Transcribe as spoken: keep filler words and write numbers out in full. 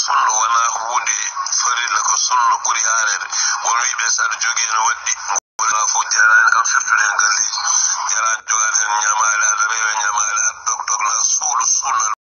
Sunna wonaa huunde farilla, ko sunna ɓuri haareede. Won wiiɓe so aɗa jogii heen waɗɗi, walla fof jaraani kam firtude heen galleeji, jaraani jogaade heen ñamaale, aɗa rewa ñamaale, aɗa dog dognal, suuɗo suuɗnal.